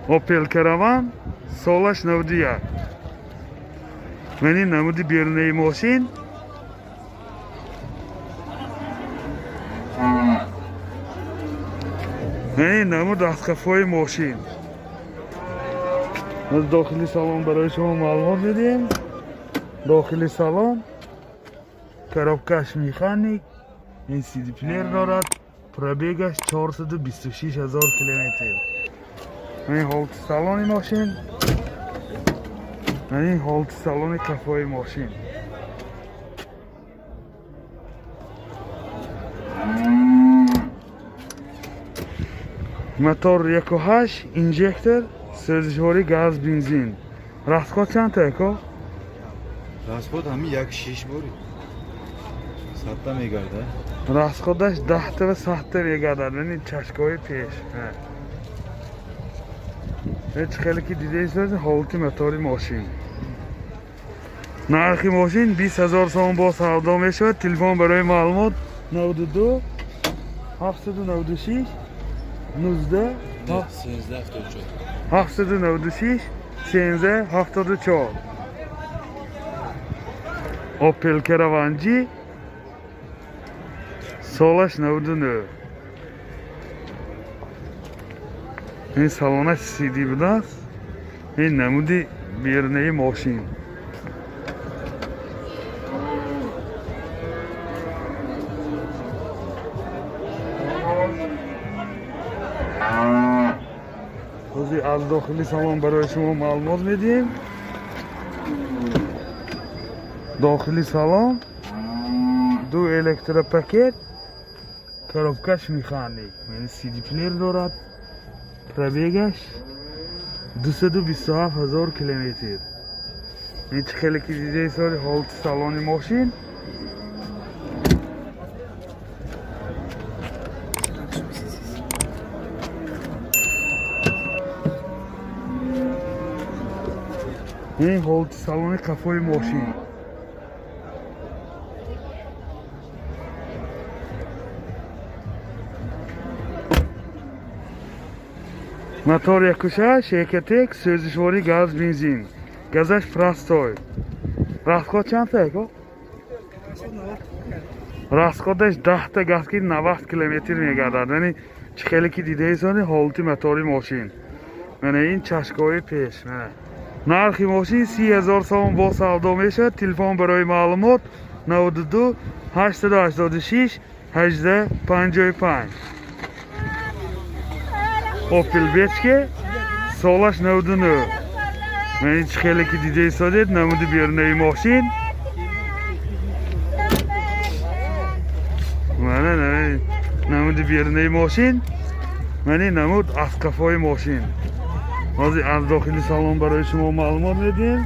Opel Caravan солаш 91. Мани намуди берунаи мошин. Мани намуд аз қафои мошин. Аз дохили салон барои шумо маълумот медиҳем. Дохили салон коробкаш механик, ин CD плеер дорад, пробегаш 426 ҳазор километр. Ин ҳолати салони мошин, ин ҳолати салони қафои мошин. Мотор 1.8 инжектор, сӯзишворӣ газ, бензин. Расход чанд та яко? Расход ҳами 1.6 бори. Садта мегардад. Расходаш 10 та ва 100 та мегардад. Яъне чашкаҳои пеш. Ҳеҷ хеле ки дидаед ҳолати мотори мошин. Нархи мошин 20 ҳазор сомон бо савдо мешавад. Телефон барои маълумот 92 796 19 1374. 796 13 74. Opel Caravan G солаш 99. Ин салонаш CD будааст. Ин намуди берунаи мошин. Ҳозир аз дохили салон барои шумо маълумот медиҳем. Дохили салон ду электропакет, коробкаш механик, яъне CD плеер дорад, пробегаш 227 ҳазор километр. Ин чӣ хеле ки дидаед соли ҳолати салони мошин. Ин ҳолати салони қафои мошин. Мотор 1.6 Ecotec, сӯзишворӣ газ, бензин. Газаш простой. Расход чанд та яко? Расходаш 10 та газ ки 90 километр мегардад. Яъне чӣ хеле ки дидаед сони ҳолати мотори мошин. Мана ин чашкаҳои пеш. Мана. Нархи мошин 30 ҳазор сомон бо савдо мешавад. Телефон барои маълумот 92 886 18 55. Opel Vectra солаш 99. Ман ин чӣ хеле ки дидаед содед намуди берунаи мошин. Мана намуди берунаи мошин. Мана намуд аз қафои мошин. Ҳозир аз дохили салон барои шумо маълумот медиҳем.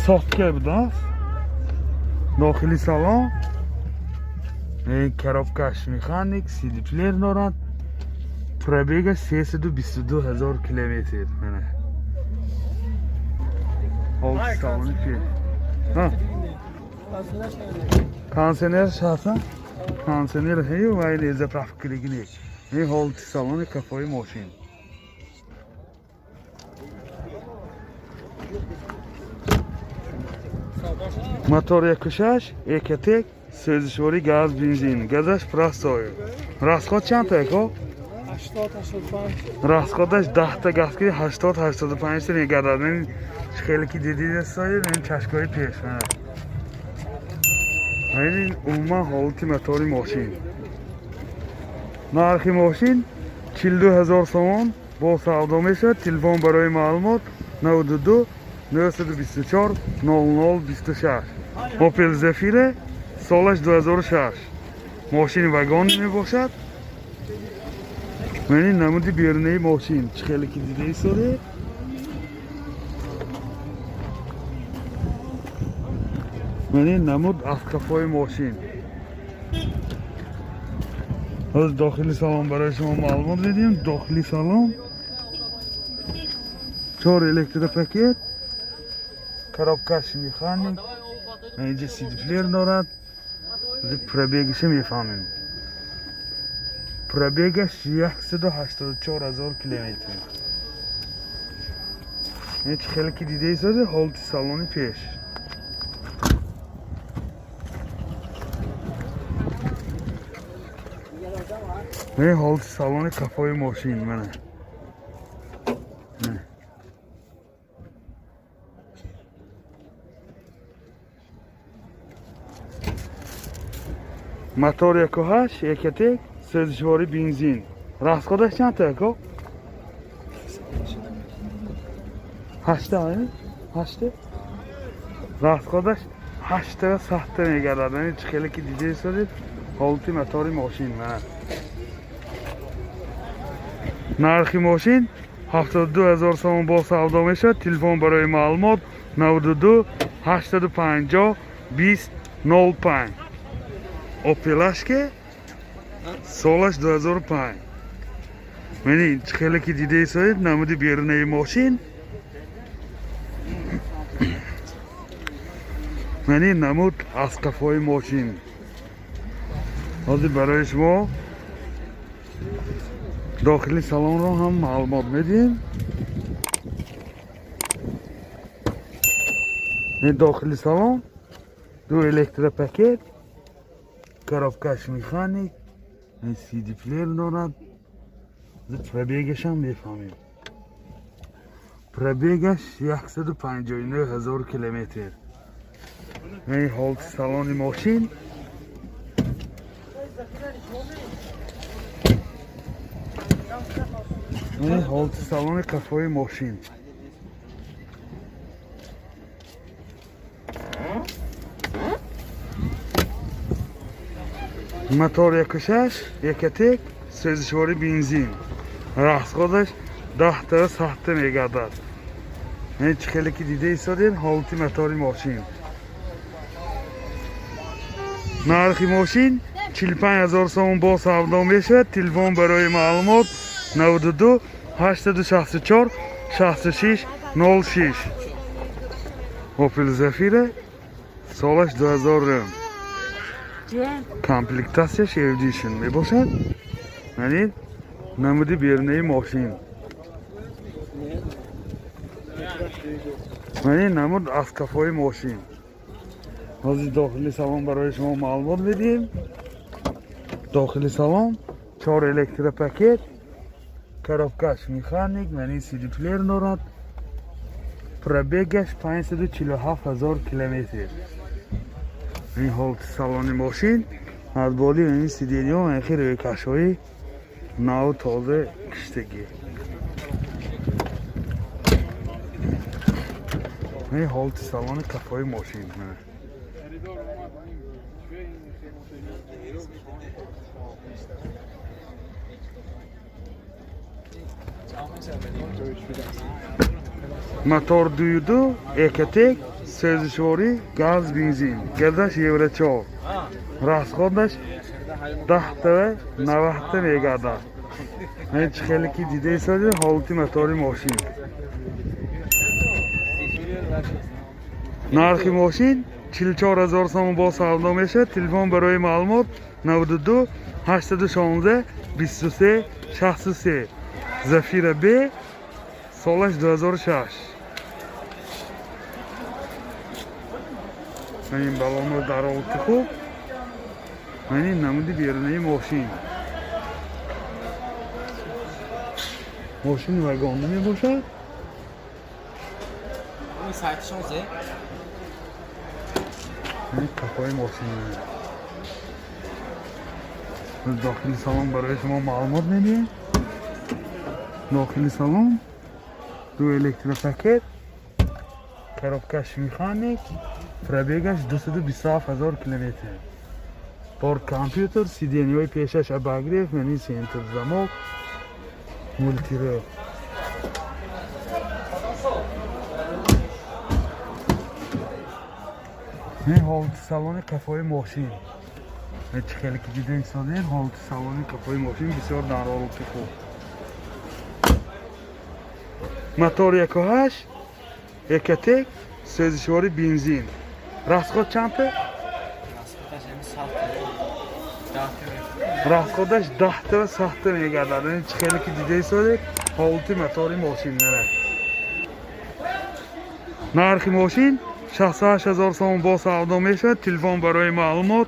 Сотка будааст. Дохили салон ин коробкаш механик, CD плеер дорад. Пробегаш 322 ҳазор километр. Мана. Ҳолати салони пеш. Кондиционер шаса? Кондиционер ҳею вай не заправка киригини. Ин ҳолати салони қафои мошин. Мотор 1.6 Ecotec, сӯзишворӣ газ, бензин. Газаш простой. Расход чанд та яко? 80-85. Расходаш 10 та газ ки 80-85 та мегардад. Ин хеле ки дидед сои ин чашкаҳои пеш. Ин умуман ҳолати мотори мошин. Нархи мошин 42 ҳазор сомон бо савдо мешавад. Телефон барои маълумот 92 924 00 26. Opel Zafira солаш 2006. Мошини вагон мебошад. Ман ин намуди берунаи мошин чӣ хеле ки дидаед соде. Ман ин намуд аз қафои мошин. Ҳозир дохили салон барои шумо маълумот медиҳем. Дохили салон 4 электропакет, коробкаш механик, инҷа CD плеер дорад. Пробегиша мефаҳмем. Пробегаш 184 ҳазор километр. Ҳеч хеле ки дида истода, ҳолати салони пеш. Мана ҳолати салони қафои мошин, мана. Мотор 1.8 Ecotec, сӯзишворӣ бензин. Расходаш чанд та, ако? Ҳашта, ҳашта? Расходаш ҳашта ва сахта мегардад. Яъне чӣ хеле ки дида истодед, ҳолати мотори мошин, мана. Нархи мошин 72 ҳазор сомон бо савдо мешавад. Телефон барои маълумот 92 850 20 05. Opel Ashke солаш 2005. Мани чӣ хеле ки дида истодед, намуди берунаи мошин. Мани намуд аз қафои мошин. Ҳозир барои шумо дохили салонро ҳам маълумот медиҳем. Ин дохили салон ду электропакет, коробкаш механик, CD плеер дорад. Пробегашам мефаҳмем. Пробегаш 159 ҳазор километр. Ин ҳолати салони мошин. Ин ҳолати салони қафои мошин. Мотор 1.6 Ecotec, сӯзишворӣ бензин. Расходаш 10 та сахта мегардад. Ин чӣ хеле ки дида истодем, ҳолати мотори мошин. Нархи мошин 45 ҳазор сомон бо савдо мешавад. Телефон барои маълумот 92 864 66 06. Opel Zafira солаш 2000. Комплектатсияш Edition мебошад. Яъне намуди берунаи мошин. Яъне намуд аз қафои мошин. Ҳозир дохили салон барои шумо маълумот медиҳем. Дохили салон чор электропакет, коробкаш механик, яъне CD плеер дорад. Пробегаш 547 ҳазор километр. Ин ҳолати салони мошин. Аз боли ин сиденьо хеле рӯйкашҳои наву тоза киштагӣ. Ин ҳолати салони қафои мошин. Мотор 2.2 Ecotec, сӯзишворӣ газ бензин. Газаш Евро 4. Расходаш 10 та 90 та мегардад. Ин чӣ хеле ки дида истодед, ҳолати мотори мошин. Нархи мошин 44 ҳазор сомон бо савдо мешавад. Телефон барои маълумот 92 816 23 63. Зафира Б солаш 2006. Ин балонро дар ҳолати хуб. Ин намуди берунаи мошин. Мошини вагонӣ мебошад. Ин қафои мошин. Дохили салон барои шумо маълумот медиҳем. Дохили салон ду электропакет, коробкаш механик, пробегаш 227 ҳазор километр. Бор компютер, сиденьҳои пешаш обогрев, яъне центр замок, мультирел. Ин ҳолати салони қафои мошин. Чӣ хеле ки дида истодем, ҳолати салони қафои мошин бисёр дар ҳолати хуб. Мотор 1.8 Ecotec, сӯзишворӣ бензин. Расход чанд та? Расходаш 10-та ва 100-та мегардад. Ин чӣ хеле ки дидаисодед, ҳолати мотори мошин мера. Нархи мошин 68 ҳазор сомон, бо савдо мешавад. Телефон барои маълумот: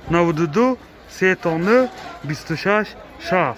92 3 тонна 26 60.